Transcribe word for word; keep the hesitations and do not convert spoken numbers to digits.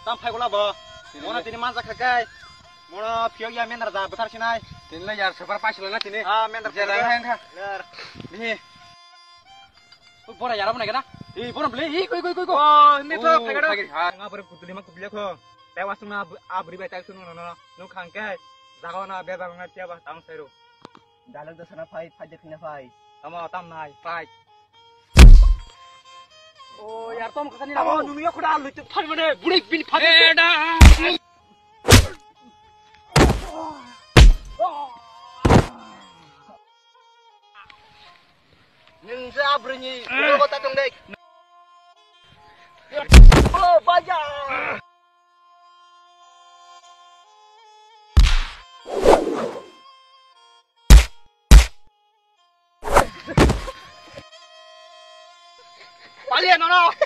Tam phai gola bo. Tini Mono le- tini manjak kha kai. Mono phiyok ya mendar da bwthar sinai. Tini le yar separ paisla na tini. Ah, mendar Jera phai kha. Kha. Ner. Ni. Ui, bora yara bo nai gana. Ih, bora bele. Ih, koi, koi, koi, koi. Oh, ni to Oh, phai gana. Phai gana. Ha, nga bore kutuli ma kutuli kho. Tei wasung na ab-, abri bai tak sunu no, no. Nu khang kai. Jaga na be bang na tia ba tang sero. Dalok da sana phai, phai de khina phai. Tamo tam nai, phai. Oh, yar tom kasani Tamo na. Nunu ya khuda alu tu phai mane, buri bini phai. Eda. Nung sa brini, ko ta tong dek. Oh, baja. Pali ya, nono.